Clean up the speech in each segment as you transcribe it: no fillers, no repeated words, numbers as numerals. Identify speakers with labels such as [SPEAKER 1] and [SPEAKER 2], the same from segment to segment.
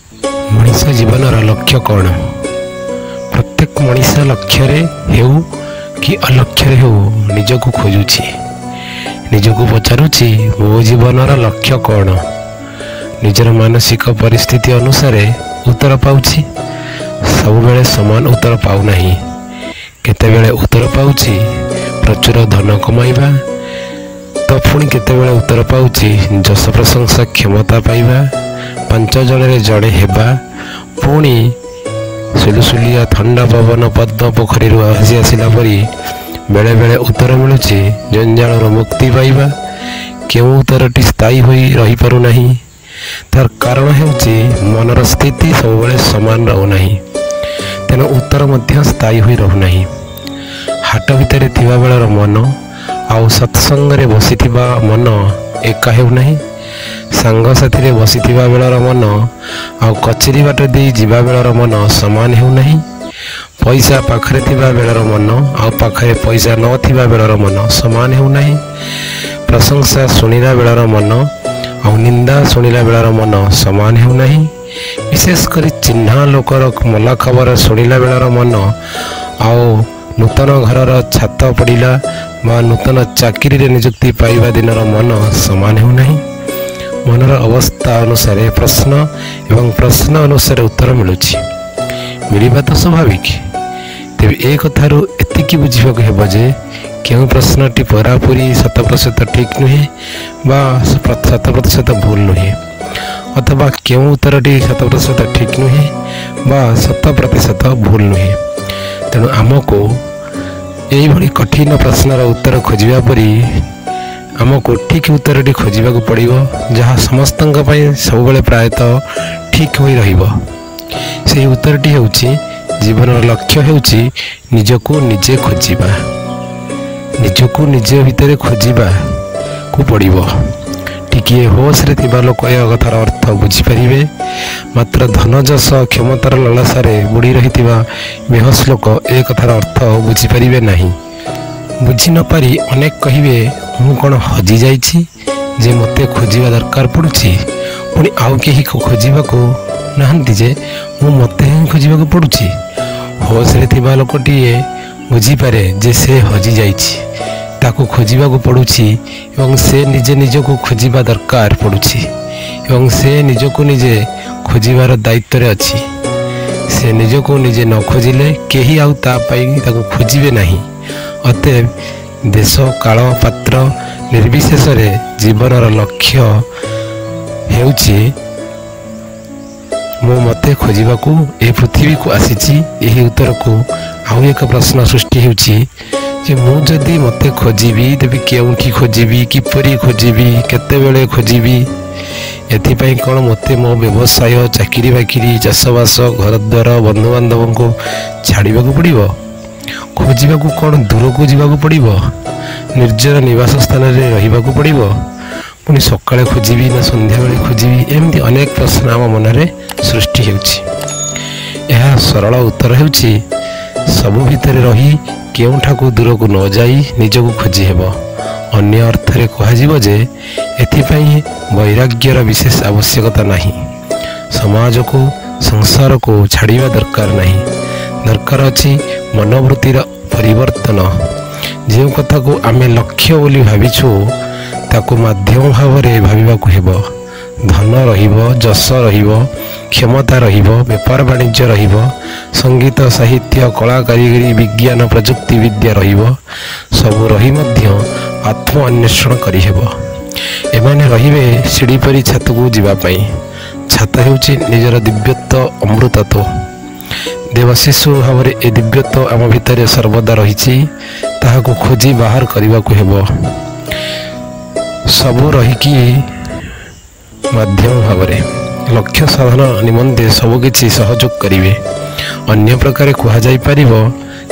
[SPEAKER 1] ମଣିଷ ଜୀବନର ଲକ୍ଷ୍ୟ କ'ଣ? ପ୍ରତ୍ୟେକ ମଣିଷ ଲକ୍ଷ୍ୟରେ ହେଉ କି ଅଲକ୍ଷ୍ୟରେ ହେଉ ନିଜକୁ ଖୋଜୁଛି, ନିଜକୁ ପଚାରୁଛି, ମୋ ଜୀବନର ଲକ୍ଷ୍ୟ କ'ଣ? ନିଜର ମାନସିକ ପରିସ୍ଥିତି ଅନୁସାରେ ଉତ୍ତର ପାଉଛି। ସବୁବେଳେ ସମାନ ଉତ୍ତର ପାଉନାହିଁ। କେତେବେଳେ ଉତ୍ତର ପାଉଛି ପ୍ରଚୁର ଧନ କମାଇବା ତ ପୁଣି କେତେବେଳେ ଉତ୍ତର ପାଉଛି ଯଶ, ପ୍ରଶଂସା, କ୍ଷମତା ପାଇବା, 5 ଜଣରେ ଜଣେ ହେବା। ପୁଣି ସୁଲୁସୁଲିଆ ଥଣ୍ଡା ପବନ ପଦ୍ମ ପୋଖରୀରୁ ଭାସି ଆସିଲା ପରି ବେଳେବେଳେ ଉତ୍ତର ମିଳୁଛି ଜଞ୍ଜାଳରୁ ମୁକ୍ତି ପାଇବା। କେଉଁ ଉତ୍ତରଟି ସ୍ଥାୟୀ ହୋଇ ରହିପାରୁନାହିଁ। ତାର କାରଣ ହେଉଛି ମନର ସ୍ଥିତି ସବୁବେଳେ ସମାନ ରହୁନାହିଁ, ତେଣୁ ଉତ୍ତର ମଧ୍ୟ ସ୍ଥାୟୀ ହୋଇ ରହୁନାହିଁ। ହାଟ ଭିତରେ ଥିବା ବେଳର ମନ ଆଉ ସତ୍ସଙ୍ଗରେ ବସିଥିବା ମନ ଏକା ହେଉନାହିଁ। ସାଙ୍ଗସାଥିରେ ବସିଥିବା ବେଳର ମନ ଆଉ କଚେରୀ ବାଟ ଦେଇ ଯିବା ବେଳର ମନ ସମାନ ହେଉନାହିଁ। ପଇସା ପାଖରେ ଥିବା ବେଳର ମନ ଆଉ ପାଖରେ ପଇସା ନଥିବା ବେଳର ମନ ସମାନ ହେଉନାହିଁ। ପ୍ରଶଂସା ଶୁଣିଲା ବେଳର ମନ ଆଉ ନିନ୍ଦା ଶୁଣିଲା ବେଳର ମନ ସମାନ ହେଉନାହିଁ। ବିଶେଷ କରି ଚିହ୍ନା ଲୋକର ମଲା ଖବର ଶୁଣିଲା ବେଳର ମନ ଆଉ ନୂତନ ଘରର ଛାତ ପଡ଼ିଲା ବା ନୂତନ ଚାକିରିରେ ନିଯୁକ୍ତି ପାଇବା ଦିନର ମନ ସମାନ ହେଉନାହିଁ। ମନର ଅବସ୍ଥା ଅନୁସାରେ ପ୍ରଶ୍ନ ଏବଂ ପ୍ରଶ୍ନ ଅନୁସାରେ ଉତ୍ତର ମିଳୁଛି। ମିଳିବା ତ ସ୍ୱାଭାବିକ। ତେବେ ଏ କଥାରୁ ଏତିକି ବୁଝିବାକୁ ହେବ ଯେ କେଉଁ ପ୍ରଶ୍ନଟି ପୁରାପୁରି ଶତ ପ୍ରତିଶତ ଠିକ୍ ନୁହେଁ ବା ଶତ ପ୍ରତିଶତ ଭୁଲ ନୁହେଁ, ଅଥବା କେଉଁ ଉତ୍ତରଟି ଶତ ପ୍ରତିଶତ ଠିକ୍ ନୁହେଁ ବା ଶତ ପ୍ରତିଶତ ଭୁଲ ନୁହେଁ। ତେଣୁ ଆମକୁ ଏଇଭଳି କଠିନ ପ୍ରଶ୍ନର ଉତ୍ତର ଖୋଜିବା ପରି ଆମକୁ ଠିକ୍ ଉତ୍ତରଟି ଖୋଜିବାକୁ ପଡ଼ିବ, ଯାହା ସମସ୍ତଙ୍କ ପାଇଁ ସବୁବେଳେ ପ୍ରାୟତଃ ଠିକ୍ ହୋଇ ରହିବ। ସେହି ଉତ୍ତରଟି ହେଉଛି, ଜୀବନର ଲକ୍ଷ୍ୟ ହେଉଛି ନିଜକୁ ନିଜେ ଖୋଜିବା। ନିଜକୁ ନିଜ ଭିତରେ ଖୋଜିବାକୁ ପଡ଼ିବ। ଟିକିଏ ହୋସରେ ଥିବା ଲୋକ ଏ କଥାର ଅର୍ଥ ବୁଝିପାରିବେ, ମାତ୍ର ଧନ, ଯଶ, କ୍ଷମତାର ଲାଳସାରେ ବୁଡ଼ି ରହିଥିବା ବେହୋସ ଲୋକ ଏ କଥାର ଅର୍ଥ ବୁଝିପାରିବେ ନାହିଁ। ବୁଝି ନପାରି ଅନେକ କହିବେ, ମୁଁ କ'ଣ ହଜିଯାଇଛି ଯେ ମୋତେ ଖୋଜିବା ଦରକାର ପଡ଼ୁଛି? ପୁଣି ଆଉ କେହି ଖୋଜିବାକୁ ନାହାନ୍ତି ଯେ ମୁଁ ମୋତେ ହିଁ ଖୋଜିବାକୁ ପଡ଼ୁଛି? ହୋସରେ ଥିବା ଲୋକଟିଏ ବୁଝିପାରେ ଯେ ସେ ହଜିଯାଇଛି, ତାକୁ ଖୋଜିବାକୁ ପଡ଼ୁଛି ଏବଂ ସେ ନିଜେ ନିଜକୁ ଖୋଜିବା ଦରକାର ପଡ଼ୁଛି ଏବଂ ସେ ନିଜକୁ ନିଜେ ଖୋଜିବାର ଦାୟିତ୍ୱରେ ଅଛି। ସେ ନିଜକୁ ନିଜେ ନ ଖୋଜିଲେ କେହି ଆଉ ତା ପାଇଁ ତାକୁ ଖୋଜିବେ ନାହିଁ। ଅତଏବ ଦେଶ, କାଳ, ପାତ୍ର ନିର୍ବିଶେଷରେ ଜୀବନର ଲକ୍ଷ୍ୟ ହେଉଛି ମୁଁ ମୋତେ ଖୋଜିବାକୁ ଏ ପୃଥିବୀକୁ ଆସିଛି। ଏହି ଉତ୍ତରକୁ ଆଉ ଏକ ପ୍ରଶ୍ନ ସୃଷ୍ଟି ହେଉଛି ଯେ ମୁଁ ଯଦି ମୋତେ ଖୋଜିବି, ତେବେ କେଉଁଠି ଖୋଜିବି, କିପରି ଖୋଜିବି, କେତେବେଳେ ଖୋଜିବି? ଏଥିପାଇଁ କ'ଣ ମୋତେ ମୋ ବ୍ୟବସାୟ, ଚାକିରି ବାକିରି, ଚାଷବାସ, ଘରଦ୍ୱାର, ବନ୍ଧୁବାନ୍ଧବଙ୍କୁ ଛାଡ଼ିବାକୁ ପଡ଼ିବ? ଖୋଜିବାକୁ କ'ଣ ଦୂରକୁ ଯିବାକୁ ପଡ଼ିବ? ନିର୍ଜନ ନିବାସ ସ୍ଥାନରେ ରହିବାକୁ ପଡ଼ିବ? ପୁଣି ସକାଳେ ଖୋଜିବି ନା ସନ୍ଧ୍ୟାବେଳେ ଖୋଜିବି? ଏମିତି ଅନେକ ପ୍ରଶ୍ନ ଆମ ମନରେ ସୃଷ୍ଟି ହେଉଛି। ଏହା ସରଳ ଉତ୍ତର ହେଉଛି, ସବୁ ଭିତରେ ରହି କେଉଁଠାକୁ ଦୂରକୁ ନ ଯାଇ ନିଜକୁ ଖୋଜି ହେବ। ଅନ୍ୟ ଅର୍ଥରେ କୁହାଯିବ ଯେ ଏଥିପାଇଁ ବୈରାଗ୍ୟର ବିଶେଷ ଆବଶ୍ୟକତା ନାହିଁ। ସମାଜକୁ, ସଂସାରକୁ ଛାଡ଼ିବା ଦରକାର ନାହିଁ। ଦରକାର ଅଛି ମନୋବୃତ୍ତିର ପରିବର୍ତ୍ତନ। ଯେଉଁ କଥାକୁ ଆମେ ଲକ୍ଷ୍ୟ ବୋଲି ଭାବିଛୁ, ତାକୁ ମାଧ୍ୟମ ଭାବରେ ଭାବିବାକୁ ହେବ। ଧନ ରହିବ, ଯଶ ରହିବ, କ୍ଷମତା ରହିବ, ବେପାର ବାଣିଜ୍ୟ ରହିବ, ସଙ୍ଗୀତ, ସାହିତ୍ୟ, କଳା, କାରିଗରୀ, ବିଜ୍ଞାନ, ପ୍ରଯୁକ୍ତି ବିଦ୍ୟା ରହିବ। ସବୁ ରହି ମଧ୍ୟ ଆତ୍ମ ଅନ୍ୱେଷଣ କରିହେବ। ଏମାନେ ରହିବେ ସିଢ଼ି ପରି ଛାତକୁ ଯିବା ପାଇଁ। ଛାତ ହେଉଛି ନିଜର ଦିବ୍ୟତ୍ୱ, ଅମୃତତ୍ୱ। ଦେବଶିଶୁ ଭାବରେ ଏ ଦିବ୍ୟତ୍ୱ ଆମ ଭିତରେ ସର୍ବଦା ରହିଛି, ତାହାକୁ ଖୋଜି ବାହାର କରିବାକୁ ହେବ। ସବୁ ରହିକି ମାଧ୍ୟମ ଭାବରେ ଲକ୍ଷ୍ୟ ସାଧନ ନିମନ୍ତେ ସବୁକିଛି ସହଯୋଗ କରିବେ। ଅନ୍ୟ ପ୍ରକାରେ କୁହାଯାଇପାରିବ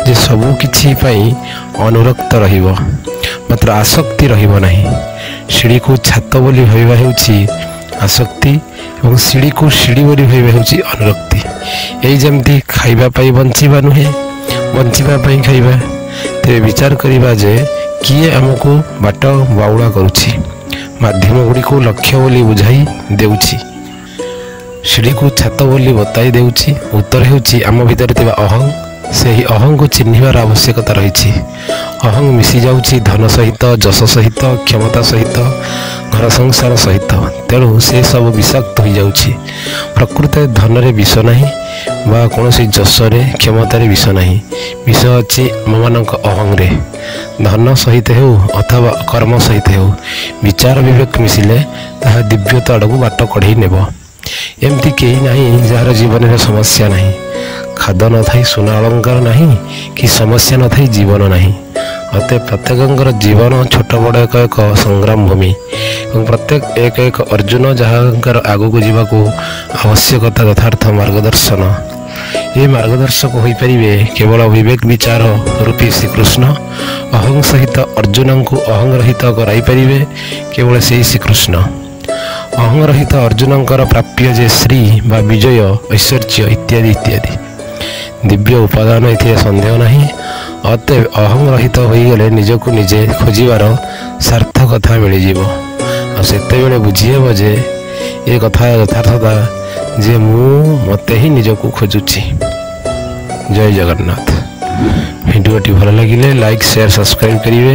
[SPEAKER 1] ଯେ ସବୁ କିଛି ପାଇଁ ଅନୁରକ୍ତ ରହିବ, ମାତ୍ର ଆସକ୍ତି ରହିବ ନାହିଁ। ସିଢ଼ିକୁ ଛାତ ବୋଲି ଭାବିବା ହେଉଛି ଆସକ୍ତି ଏବଂ ସିଢ଼ିକୁ ସିଢ଼ି ବୋଲି ଭାବିବା ହେଉଛି ଅନୁରକ୍ତି। ଏଇ ଯେମିତି ଖାଇବା ପାଇଁ ବଞ୍ଚିବା ନୁହେଁ, ବଞ୍ଚିବା ପାଇଁ ଖାଇବା। ତେବେ ବିଚାର କରିବା ଯେ କିଏ ଆମକୁ ବାଟ ବାଉଳା କରୁଛି, ମାଧ୍ୟମ ଗୁଡ଼ିକୁ ଲକ୍ଷ୍ୟ ବୋଲି ବୁଝାଇ ଦେଉଛି। ସିଢ଼ିକୁ ଛାତ ବୋଲି ବତାଇ ଦେଉଛି? ଉତ୍ତର ହେଉଛି ଆମ ଭିତରେ ଥିବା ଅହଂ। ସେହି ଅହଂକୁ ଚିହ୍ନିବାର ଆବଶ୍ୟକତା ରହିଛି। ଅହଂ ମିଶିଯାଉଛି ଧନ ସହିତ, ଯଶ ସହିତ, କ୍ଷମତା ସହିତ, ଘର ସଂସାର ସହିତ, ତେଣୁ ସେ ସବୁ ବିଷାକ୍ତ ହୋଇଯାଉଛି। ପ୍ରକୃତରେ ଧନରେ ବିଷ ନାହିଁ ବା କୌଣସି ଯଶରେ, କ୍ଷମତାରେ ବିଷ ନାହିଁ। ବିଷ ଅଛି ଆମମାନଙ୍କ ଅହଂରେ। ଧନ ସହିତ ହେଉ ଅଥବା କର୍ମ ସହିତ ହେଉ, ବିଚାର ବିବେକ ମିଶିଲେ ତାହା ଦିବ୍ୟତା ଆଡ଼କୁ ବାଟ କଢ଼େଇ ନେବ। ଏମିତି କେହି ନାହିଁ ଯାହାର ଜୀବନରେ ସମସ୍ୟା ନାହିଁ। ଖାଦ ନଥାଇ ସୁନା ଅଳଙ୍କାର ନାହିଁ କି ସମସ୍ୟା ନଥାଇ ଜୀବନ ନାହିଁ। ଅତଏବ ପ୍ରତ୍ୟେକଙ୍କର ଜୀବନ ଛୋଟ ବଡ଼ ଏକ ଏକ ସଂଗ୍ରାମ ଭୂମି ଏବଂ ପ୍ରତ୍ୟେକ ଏକ ଏକ ଅର୍ଜୁନ, ଯାହାଙ୍କର ଆଗକୁ ଯିବାକୁ ଆବଶ୍ୟକତା ଯଥାର୍ଥ ମାର୍ଗଦର୍ଶନ। ଏ ମାର୍ଗଦର୍ଶକ ହୋଇପାରିବେ କେବଳ ବିବେକ ବିଚାର ରୂପୀ ଶ୍ରୀକୃଷ୍ଣ। ଅହଂ ସହିତ ଅର୍ଜୁନଙ୍କୁ ଅହଂ ରହିତ କରାଇପାରିବେ କେବଳ ସେଇ ଶ୍ରୀକୃଷ୍ଣ। ଅହଂରହିତ ଅର୍ଜୁନଙ୍କର ପ୍ରାପ୍ୟ ଯେ ଶ୍ରୀ ବା ବିଜୟ, ଐଶ୍ୱର୍ଯ୍ୟ ଇତ୍ୟାଦି ଇତ୍ୟାଦି ଦିବ୍ୟ ଉପାଦାନ, ଏଥିରେ ସନ୍ଦେହ ନାହିଁ। ଅତଏବ ଅହଂ ରହିତ ହୋଇଗଲେ ନିଜକୁ ନିଜେ ଖୋଜିବାର ସାର୍ଥକତା ମିଳିଯିବ, ଆଉ ସେତେବେଳେ ବୁଝିହେବ ଯେ ଏ କଥା ଯଥାର୍ଥତା ଯେ ମୁଁ ମୋତେ ହିଁ ନିଜକୁ ଖୋଜୁଛି। ଜୟ ଜଗନ୍ନାଥ। ଭିଡ଼ିଓଟି ଭଲ ଲାଗିଲେ ଲାଇକ୍, ସେୟାର, ସବସ୍କ୍ରାଇବ୍ କରିବେ।